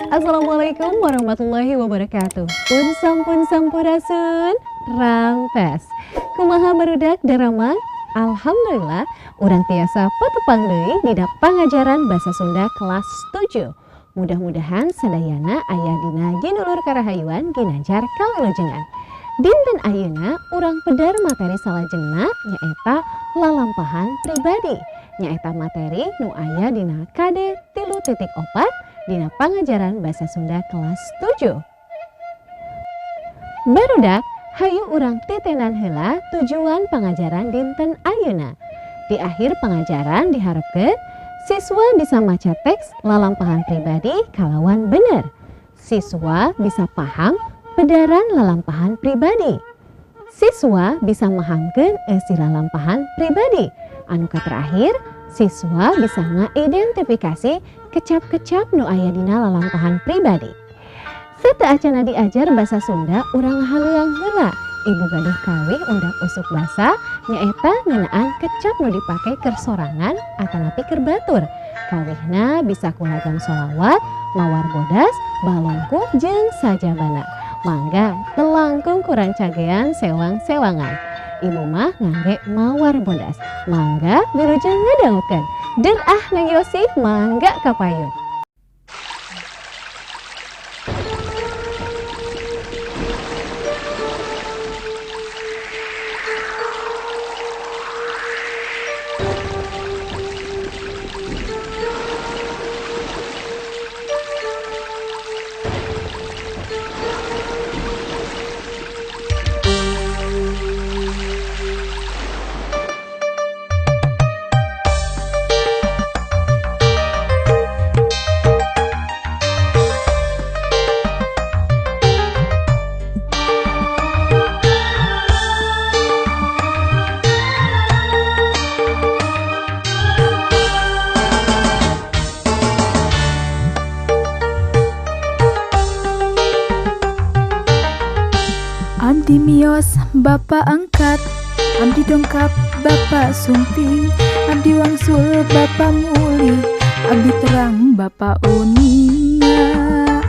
Assalamualaikum warahmatullahi wabarakatuh. Pun sampun sampurasun, rampes. Kumaha barudak daramang? Alhamdulillah, urang tiasa patepang deui dina pangajaran bahasa Sunda kelas 7. Mudah-mudahan sadayana aya dina ginulur karahayuan ginanjar kawilujengan. Dinten ayeuna urang pedar materi salajengna nyaeta lalampahan pribadi. Nyaeta materi nu aya dina KD 3.4 dina pangajaran bahasa Sunda kelas 7. Barudak, hayu urang titenan heula tujuan pangajaran dinten ayeuna. Di akhir pangajaran diharapkeun siswa bisa maca teks lalampahan pribadi kalawan bener. Siswa bisa paham pedaran lalampahan pribadi. Siswa bisa mahamkeun eusi lalampahan pribadi. Anu terakhir, siswa bisa ngaidentifikasi kecap-kecap nu aya dina lalampahan pribadi. Sateuacana diajar bahasa Sunda urang haleuang heula. Ibu gaduh kawih undak usuk basa nyaeta ngeunaan kecap nu dipake keur sorangan atanapi keur batur. Kawihna bisa ku lagam sholawat, mawar bodas, balongku jeung sajabana. Mangga telangkung kurang cagean sewang-sewangan. Ibu mah ngangge mawar bodas. Mangga wilujeng ngadangukeun. Der ah Neng Yosi mangga kapayun. Abdi mios Bapak angkat, abdi dongkap Bapak sumping, abdi wangsul Bapak mulih, abdi terang Bapak uninga.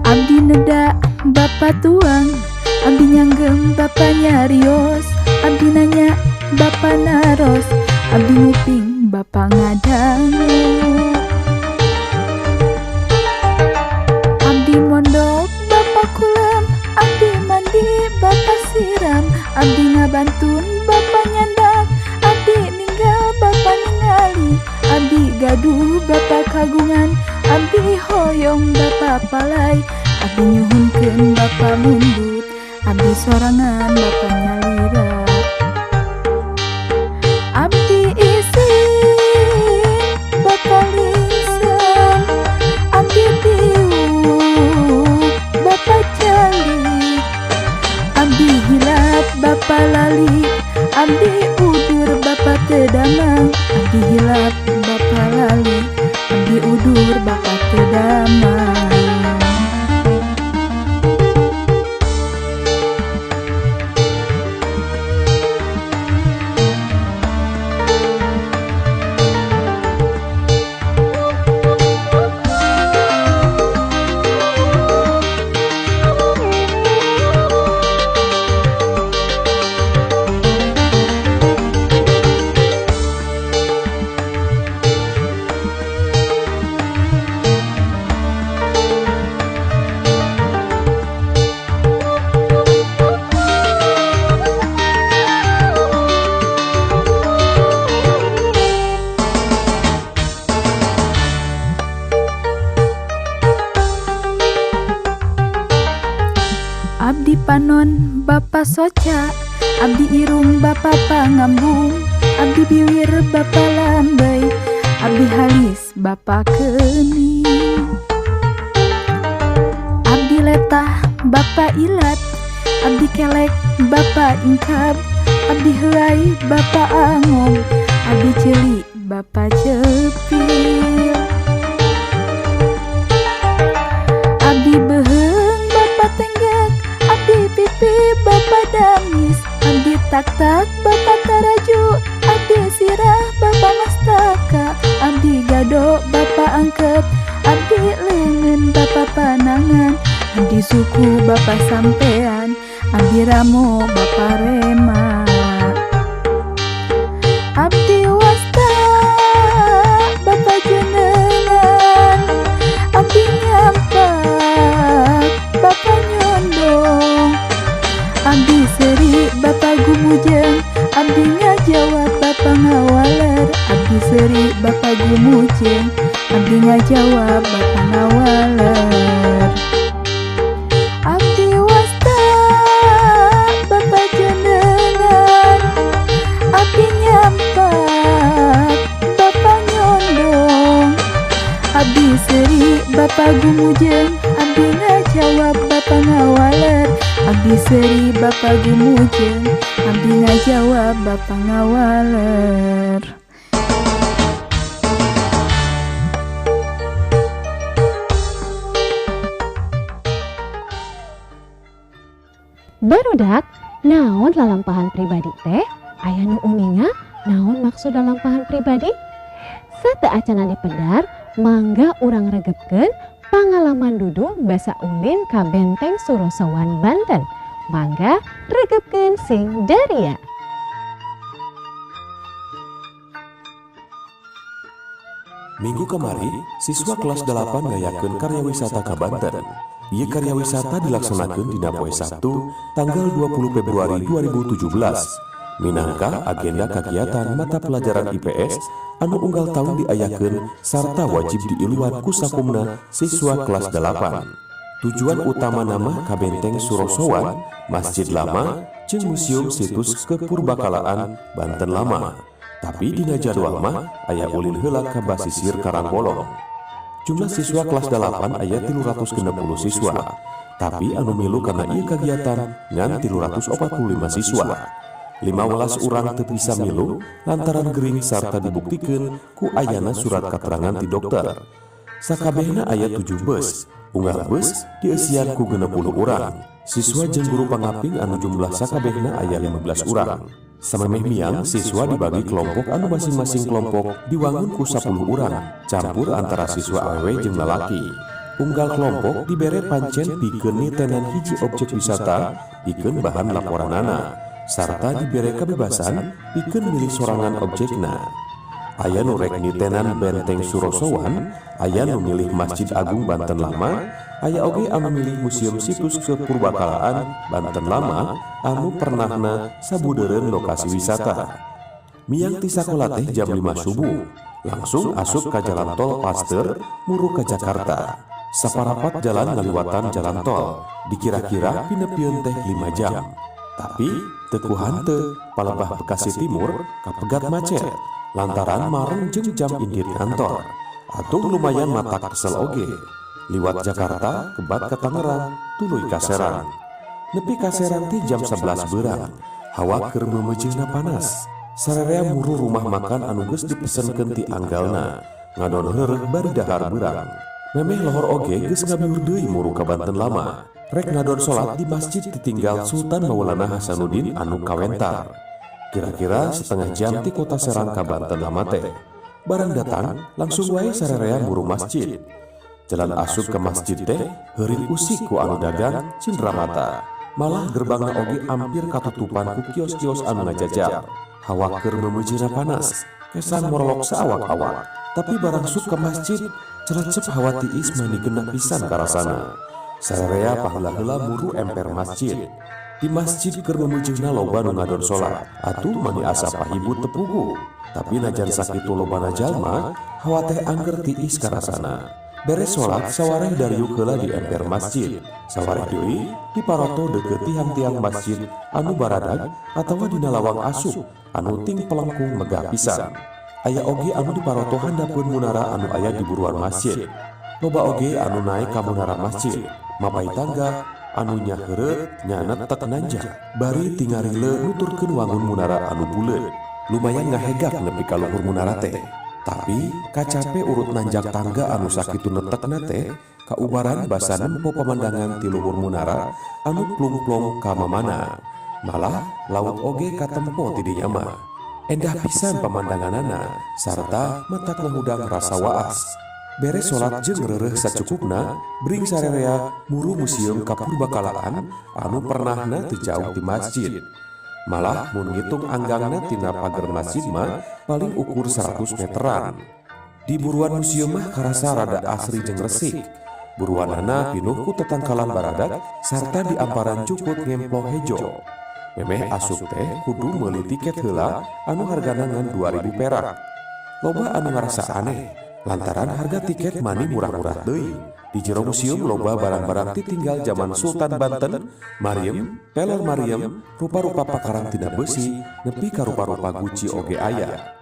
Abdi neda Bapak tuang, abdi nyanggem Bapak nyarios, abdi nanya Bapak naros, abdi nguping Bapak ngadangu. Abdi mondok Bapak kulem, abdi mandi Bapak siram, abdi ngabantun Bapak nyandak, abdi ninggal Bapak ningali, abdi gaduh Bapak kagungan, abdi hoyong Bapak palai, abdi nyuhunkeun Bapak mundut, abdi sorangan Bapak nyalira. Abdi isin Bapak lingsem, abdi tiup Bapak calik, abdi hilap Bapak lali, abdi udur Bapak teu damang, abdi hilap Bapak lali, abdi udur Bapak teu damang. Abdi panon Bapak soca, abdi irung Bapak pangambung, abdi biwir Bapak lambey, abdi halis Bapak kening. Abdi letah Bapak ilat, abdi kelek Bapak ingkab, abdi heuay Bapak angom, abdi ceuli Bapak cepil. Abdi beuheung Bapak tenggak, abdi pipi Bapak damis, abdi tak-tak Bapak taraju, abdi sirah kodo bapa angket, abdi leungeun bapa panangan, abdi suku bapa sampean, abdi ramo bapa rema. Abdi wasta bapa jenengan, abdi nyampak bapa nyondong, abdi seuri bapa gumujeng, abdi ngajawab bapa ngawaler, abdi seuri bapa gumujeng, abdi ngajawab bapa ngawaler. Abdi wasta bapa jenengan, abdi nyampak bapa nyondong, abdi seuri bapa gumujeng, abdi ngajawab bapa ngawaler, abdi seuri bapa gumujeng, abdi ngajawab bapa ngawaler. Barudak, naon lalampahan pribadi teh? Aya nu uninga, naon maksud lalampahan pribadi? Sateuacanna dipedar, mangga urang regepkeun pangalaman Dudu basa ulin ka Benteng Surosowan Banten. Mangga regepkeun sing daria. Minggu kamari, siswa kelas 8 ngayakeun karya wisata ka Banten. Ieu karya wisata dilaksanakeun dina poe Sabtu, tanggal 20 Februari 2017. Minangka agenda kagiatan mata pelajaran IPS anu unggal tahun diayakeun sarta wajib diiluan ku sakumna siswa kelas 8. Tujuan utama nama ka Benteng Surosowan, Masjid Lama, jeung Museum Situs Kepurbakalaan Banten Lama. Tapi dina jadwal mah aya ulin heula ka basisir Karangbolong. Jumlah siswa kelas 8 aya 360 siswa. Tapi anu milu kana ieu kagiatan ngan 345 siswa. 15 urang teu bisa milu lantaran gering sarta dibuktikeun ku ayana surat katerangan ti dokter. Sakabehna aya 7 bus. Unggal bus dieusian ku 60 urang. Siswa jeung guru pangaping anu jumlah sakabehna aya 15 urang. Samemeh miang, siswa dibagi kelompok anu masing-masing kelompok diwangun ku 10 urang, campur antara siswa awewe jeung lalaki. Unggal kelompok dibere pancen pikeun nitenan hiji objek wisata pikeun bahan laporanana, sarta dibere kebebasan pikeun milih sorangan objekna. Aya nu rek nitenan Benteng Surosowan, aya nu milih Masjid Agung Banten Lama, aya oge anu milih Museum Situs Kepurbakalaan Banten Lama anu pernahna sabudeureun lokasi wisata. Miang ti sakola teh jam 5 subuh, langsung asup ka jalan tol Pasteur muru ka Jakarta. Saparapat jalan ngaliwatan jalan tol, dikira-kira pinepieun teh 5 jam. Tapi teu ku hanteu palebah Bekasi Timur kapegat macet lantaran mareng jeung jam indit kantor. Atuh lumayan matak kesel oge. Liwat Jakarta kebat ka Tangerang tuluy ka Serang. Nepi ka Serang teh jam 11 beurang. Hawa keur meumeujeuna panas. Sararea muru rumah makan anu geus dipesenkeun ti anggalna. Ngadon heureuh bari dahar beurang. Memeh lohor oge geus ngabiur deui muru ka Banten Lama. Rek ngadon salat di masjid ditinggal Sultan Maulana Hasanuddin anu kawentar. Kira-kira setengah jam ti kota Serang ka Banten Lama teh. Barang datang langsung wae sararea muru masjid. Jalan asup ke masjid teh heurin usik ku anu dagang cindramata. Malah gerbangna oge ampir katutupan ku kios-kios anu ngajajar. Hawa keur meumeujeuna panas, kesan morolok saawak-awak. Tapi barang sup ke masjid, celecep hawa tiis mani genah pisan karasana. Sararea paheula-heula muru emper masjid. Di masjid keur meumeujeuna loba nu ngadon salat, atuh mani asa pahibut teu puguh. Tapi najan sakitu lobana jalma, hawa teh angger tiis karasana. Beres salat sawareh dariuk heula di emper masjid. Sawareh deui diparoto deukeut tiang-tiang masjid anu baradag atawa dina lawang asup anu ting pelengkung megah pisan. Aya oge anu diparoto handapeun munara anu aya di buruan masjid. Loba oge anu naek ka munara masjid, mapai tangga anu nyaheureut nyanetek nanjak bari tingarile nuturkeun wangun munara anu buleut. Lumayan ngahegak nepi ka luhur munara teh. Tapi kacape urut nanjak tangga anu sakitu netekna teh kaubaran basa nempo pemandangan ti luhur munara anu plung-plong ka mamana. Malah laut oge katempo ti dinya mah. Endah pisan pamandanganana sarta matak ngahudang rasa waas. Beres salat jeung reureuh sacukupna, bring sarerea muru Museum Kapurbakalaan anu pernahna teu jauh ti masjid. Malah mun ngitung anggangna tina pager masjid mah paling ukur 100 meteran. Di buruan museum mah karasa rada asri jeung resik. Buruanana pinuh ku tetangkalan baradak sarta diamparan jukut ngemplo hejo. Memeh asup teh kudu meuli tiket heula anu hargana ngan 2000 perak. Loba anu ngarasa aneh lantaran harga tiket mani murah-murah teuing. Di jero museum loba barang-barang titinggal zaman Sultan Banten, Mariem, pelor Mariem, rupa-rupa pakarang tina besi, nepi ka rupa-rupa guci oge aya.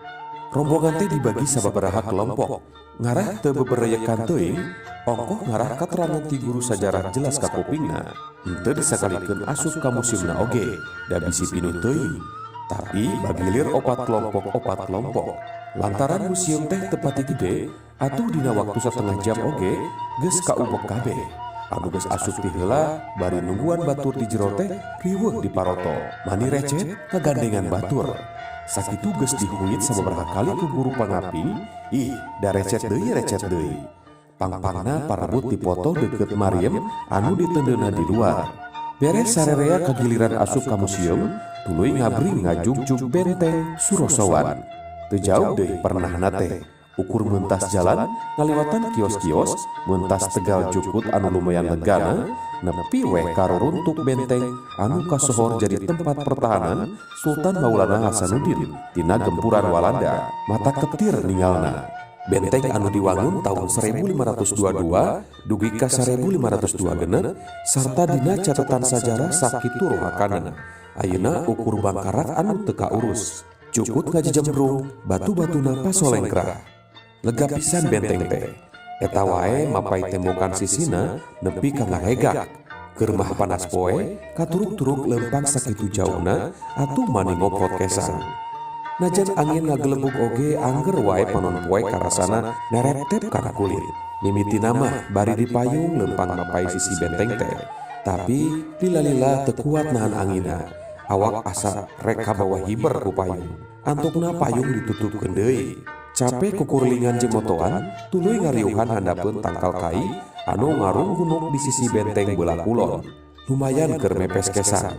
Rombongan teh dibagi sababaraha kelompok. Ngarah teu bebereyekan teuing, ongkoh ngarah katerangan ti guru sajarah jelas ka kupingna. Henteu disakalikeun asup ka museumna oge, da bisi pinuh teuing. Tapi bagilir opat kelompok opat kelompok. Lantaran museum teh teu pati gede, atuh dina waktu setengah jam oge geus kaubek kabeh. Anu geus asup ti heula bari nungguan batur di jero teh riweuh di paroto. Mani recet kagandengan batur. Sakitu geus dihuit sababaraha kali ku guru pangaping, ih da recet deui recet deui. Pangpangna parebut dipoto deukeut Mariem anu ditendeuna di luar. Beres sarerea kagiliran asup ka museum, tuluy ngabring ngajugjug benteng Surosowan. Teu jauh deui pernahna teh. Ukur mentas jalan ngaliwatan kios-kios, mentas tegal jukut anu lumayan legana, nepi weh karuruntuk benteng anu kasohor jadi tempat pertahanan Sultan Maulana Hasanuddin tina gempuran Walanda. Mata ketir ningalna. Benteng anu diwangun tahun 1522 dugi ka 1526 sarta dina catatan sajarah sakitu rohakana. Ayeuna ukur bangkarak anu teu kaurus. Jukut ngajejembrung, batu-batuna pasolengkrah. Lega pisan benteng teh. Eta wae mapai tembokan sisina nepi ka ngahegak. Keur mah panas poe, katuruk-turuk lempang sakitu jauhna atuh mani ngoprot kesan. Najan angin ngagelebug oge angger wae panon poe karasana nereptep kana kulit. Mimitina mah bari dipayung lempang mapai sisi benteng teh. Tapi lila-lila teu kuat nahan angina. Awak asa rek kabawa hiber ku payung. Antokna payung ditutupkeun deui. Capek kukurlingan jeung motoan, tuluy ngariuhan handapeun tangkal kai anu ngarunggunuk di sisi benteng belah kulon. Lumayan keur mepes kesan.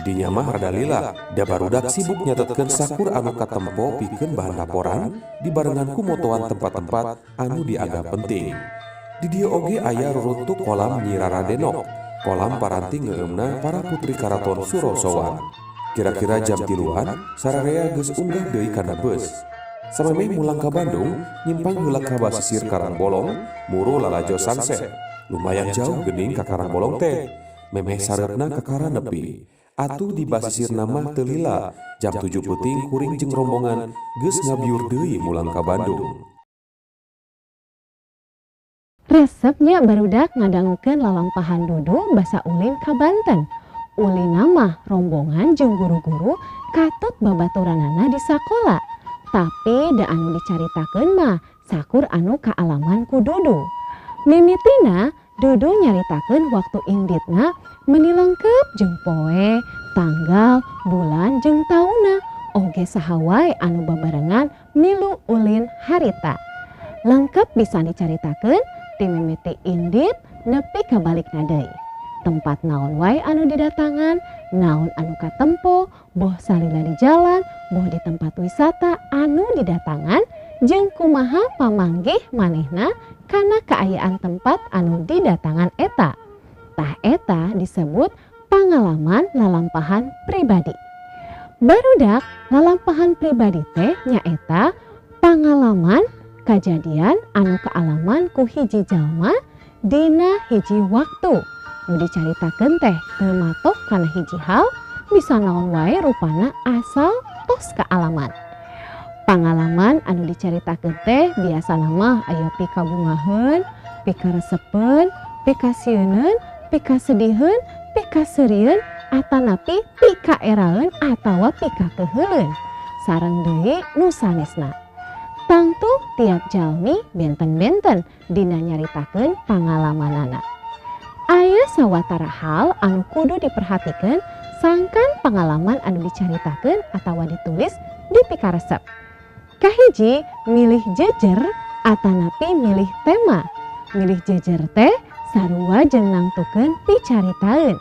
Dinya mah rada lila, da barudak sibuk nyatetkeun sakur anu katempo pikeun bahan laporan dibarengan ku motoan tempat-tempat anu dianggap penting. Di dieu oge aya ruruntuk kolam Nyi Raradenok, kolam paranti ngeueumna para putri karaton Surosowan. Kira-kira jam 3-an, sararea geus unggah deui kana beus. Samemeh mulang ka Bandung, nyimpang heula ka basisir Karangbolong, muru lalajo sunset. Lumayan jauh geuning ka Karangbolong teh. Memeh sareupna kakara nepi. Atuh di basisir mah teu lila, jam 7 peuting kuring jeung rombongan geus ngabiur deui mulang ka Bandung. Resepnya barudak ngadangukeun lalampahan Dudu basa ulin ka Banten. Ulin mah rombongan jeung guru-guru katut babaturanana di sakola. Tapi da anu dicaritakeun mah sakur anu kaalaman ku Dudu. Mimitina Dudu nyaritakeun waktu inditna meni lengkep jeung poe, tanggal, bulan jeung taunna oge saha wae anu babarengan milu ulin harita. Lengkep bisa dicaritakeun ti mimiti indit nepi ka balikna deui. Tempat naon wae anu didatangan, naon anu katempo, boh salila di jalan, boh di tempat wisata anu didatangan, jeung kumaha pamanggih manehna kana kaayaan tempat anu didatangan eta. Tah eta disebut pangalaman lalampahan pribadi. Barudak lalampahan pribadi teh nyaeta pangalaman kajadian anu kaalaman ku hiji jalma dina hiji waktu. Nu dicaritakeun teh teu matok kana hiji hal, bisa naon wae rupana asal tos kaalaman. Pangalaman anu dicaritakeun teh biasana mah aya pikabungaheun, pikaresepeun, pikasieuneun, pikasediheun, pikaseurieun, atanapi pikaeraeun atawa pikakeuheuleun. Sareng deui nu sanesna. Tangtu tiap jalmi benten-benten dina nyaritakeun pangalamanana. Aya sawatara hal anu kudu diperhatikeun sangkan pangalaman anu dicaritakeun atawa ditulis dipikaresep. Kahiji, milih jejer atanapi milih tema. Milih jejer teh sarua jeung nangtukeun picaritaeun.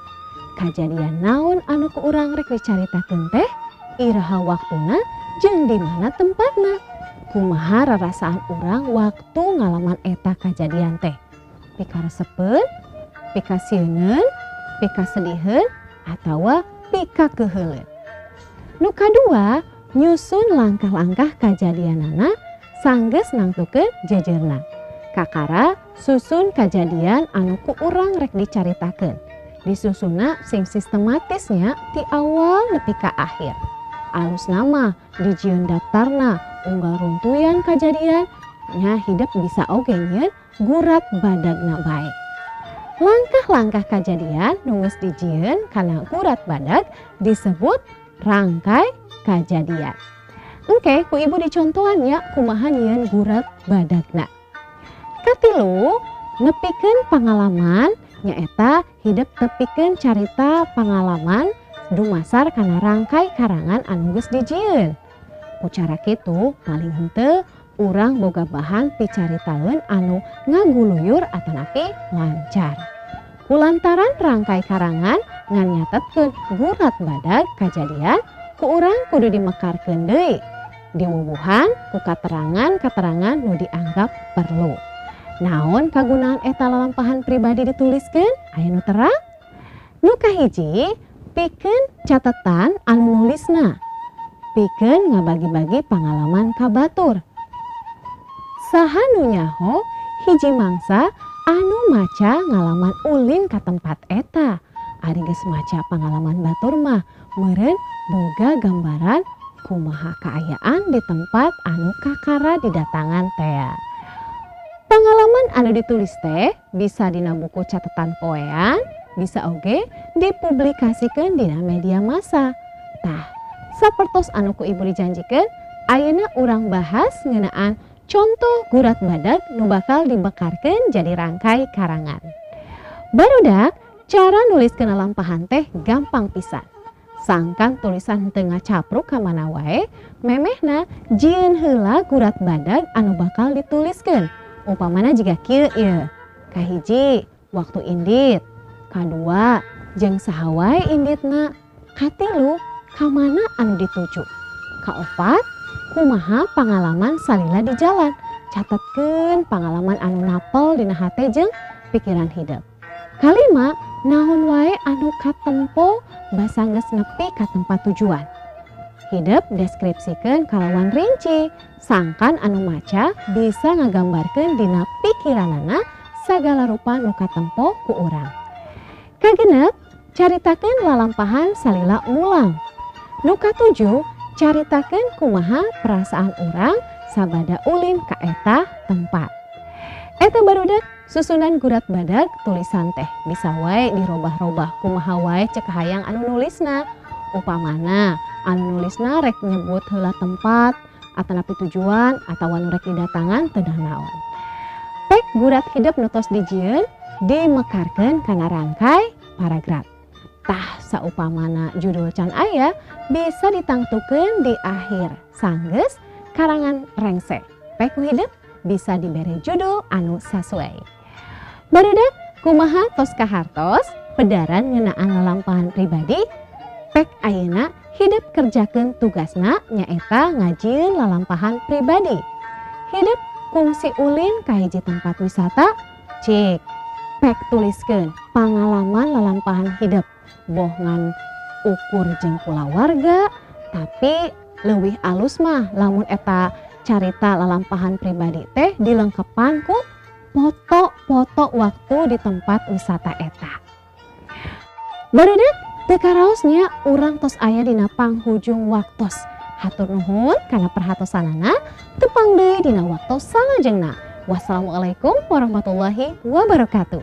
Kajadian naon anu ku urang rek dicaritakeun teh, iraha waktuna jeung di mana tempatna. Kumaha rarasaan urang waktu ngalaman eta kajadian teh. Pikaresepeun, pikasieuneun, pikasediheun, atawa pikakeuheuleun. Nu kadua, nyusun langkah-langkah kajadianana sanggeus nangtukeun jejerna. Kakara susun kajadian anu ku urang rek dicaritakeun. Disusunna sing sistematisnya ti awal nepi ka akhir. Alusna mah dijieun daftarna unggal runtuyan kajadian nya hidep bisa oge nyieun gurat badagna bae. Langkah-langkah kajadian nu geus dijieun kana gurat badag disebut rangkai kajadian. Engke ku ibu dicontohan nya kumaha nyieun gurat badagna. Katilu, nepikeun pangalaman nyaeta hidep tepikeun carita pangalaman dumasar kana rangkai karangan anu geus dijieun. Ku cara kitu paling henteu urang boga bahan picaritaeun anu ngaguluyur atanapi lancar. Kulantaran rangkai karangan ngan nyatetkeun gurat badag kajadian ku urang kudu dimekarkeun deui. Diwuwuhan ku katerangan-katerangan nu dianggap perlu. Naon kagunaan eta lalampahan pribadi dituliskeun? Aya nu terang? Nu kahiji, pikeun catetan anu nulisna. Pikeun ngabagi-bagi pangalaman ka batur. Saha nu nyaho hiji mangsa anu maca ngalaman ulin ka tempat eta. Ari geus maca pangalaman batur mah meureun boga gambaran kumaha kaayaan di tempat anu kakara didatangan tea. Pengalaman anu ditulis teh bisa dina buku catatan poean, bisa oge dipublikasikeun dina media massa. Tah, sapertos anu ku ibu dijanjikeun, ayeuna urang bahas ngeunaan contoh gurat badag nu bakal dibekarkeun jadi rangkai karangan. Barudak, cara nuliskeun lalampahan teh gampang pisan. Sangkan tulisan teu ngacapruk ka mana wae, memehna jieun heula gurat badag anu bakal dituliskeun. Upamana jiga kieu ieu. Kahiji, waktu indit. Kadua, jeung saha wae inditna. Katilu, ka mana anu dituju. Kaopat, kumaha pangalaman salila di jalan. Catetkeun pangalaman anu napel dina hate jeung pikiran hidep. Kalima, naon wae anu katempo basa geus nepi ka tempat tujuan. Hidep deskripsikeun kalawan rinci, sangkan anu maca bisa ngagambarkeun dina pikiranana sagala rupa nu katempo ku urang. Kagenep, caritakeun lalampahan salila mulang. Nu katujuh, caritakeun kumaha perasaan urang sabada ulin ka eta tempat. Eta barudak susunan gurat badag tulisan teh bisa wae dirobah-robah kumaha wae cek hayang anu nulisna. Upamana anu nulisna rek nyebut heula tempat atanapi tujuan atawa nu rek didatangan teu naon. Pek gurat hidep nu tos dijieun dimekarkeun kana rangkai paragraf. Tah saupamana judul can aya bisa ditangtukeun di akhir sanggeus karangan rengse. Pek ku hidep bisa diberi judul anu sasuai. Barudak kumaha tos kahartos pedaran ngeunaan lalampahan pribadi. Pek ayeuna hidep kerjakeun tugasna nyaeta ngajieun lalampahan pribadi. Hidep kungsi ulin ka hiji tempat wisata, cik pek tuliskeun pangalaman lalampahan hidep boh ngan ukur jeung kulawarga, tapi leuwih alus mah lamun eta carita lalampahan pribadi teh dilengkepan ku foto-foto waktu di tempat wisata eta. Barudak teu karaosnya urang tos aya dina panghujung waktos. Hatur nuhun kana perhatosanana, tepang deui dina waktos salajengna. Wassalamualaikum warahmatullahi wabarakatuh.